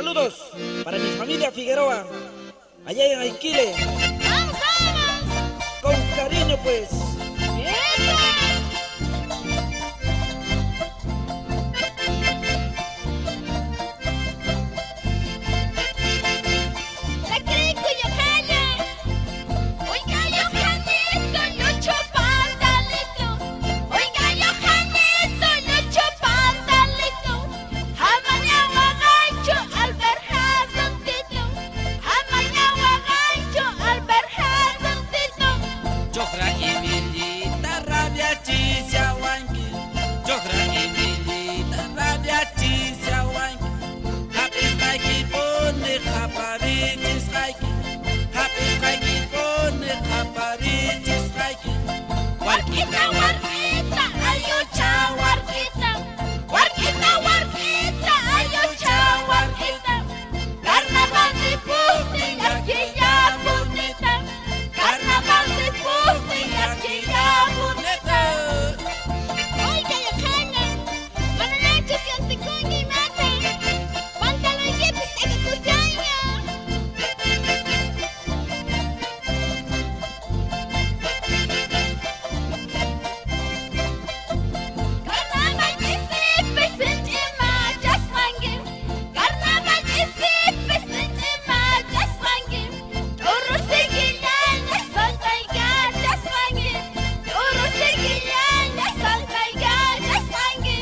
Saludos para mi familia Figueroa, allá en Aiquile. ¡Vamos, vamos! Con cariño, pues. ¡Eso! Chojra imillita rabiachishawanki, chojra imillita rabiachishawanki, hap'isqaykipuni qaparichisqayki, hap'isqaykipuni qaparichisqayki. Warkita, warkita, ayucha, warkita. Warkita, warkita, ayucha, warkita. Carnaval de Pusti, llakilla bonita. Carnaval de Pusti, llakilla bonita. Oiga, Yohana, mananachu siantikunki imata. Pantaloykipis t'akakushanña. Carnaval ch'isipi sinch'i machasqanki. Carnaval ch'isipi sinch'i machasqanki. T'urusikillaña saltaykachasqanki. T'urusikillaña saltaykachasqanki.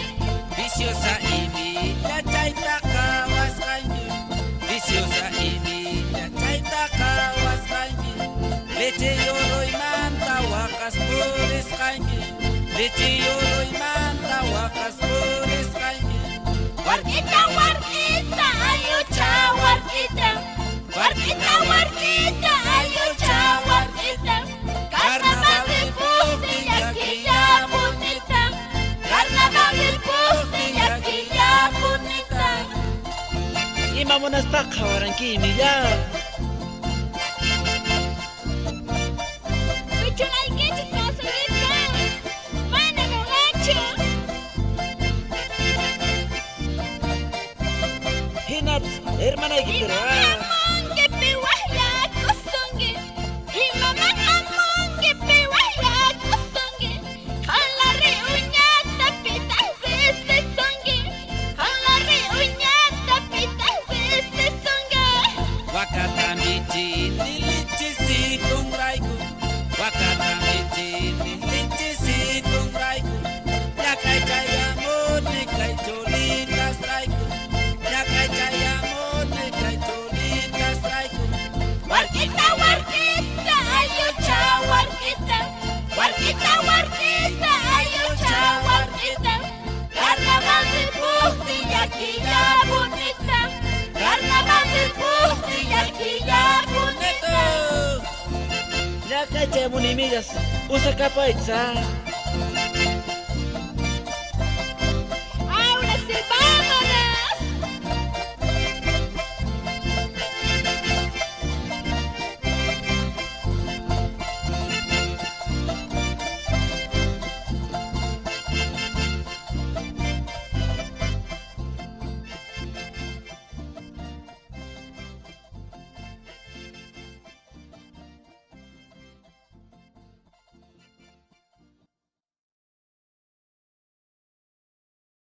Viciosa imilla chayta qhawasqanki, viciosa imilla chayta qhawasqanki, leche yoroymanta waqas purisqanki, leche yoroymanta waqas purisqanki. Warkita, warkita, ayucha, warkita. Warkita, warkita, ayucha, warkita. Carnaval de Pusti, llakilla bonita. Carnaval de Pusti, llakilla bonita. Ima munaspa qhawaranki imilla. Pichunaykichis masuyita. Mana noqachu. Hinaps, hermanayki pero Imaman ah. hamunki piwaqllakusunki. Imaman hamunki piwaqllakusunki. Qanlari uñata pitaq sisisunki. Qanlari uñata pitaq sisisunki. Wakata michini lichisitunrayku, wakata michini lichisitunrayku, ñakay chayamuni kay chulitasrayku, ñakay chayamuni kay chulitasrayku. Warkita, warkita, ayucha, warkita. Warkita, warkita, ayucha, warkita. Carnaval del Pusti, llakilla bonita. Carnaval del Pusti, llakilla bonita. Ñakay chayamuni imillas, usakapaychis ah.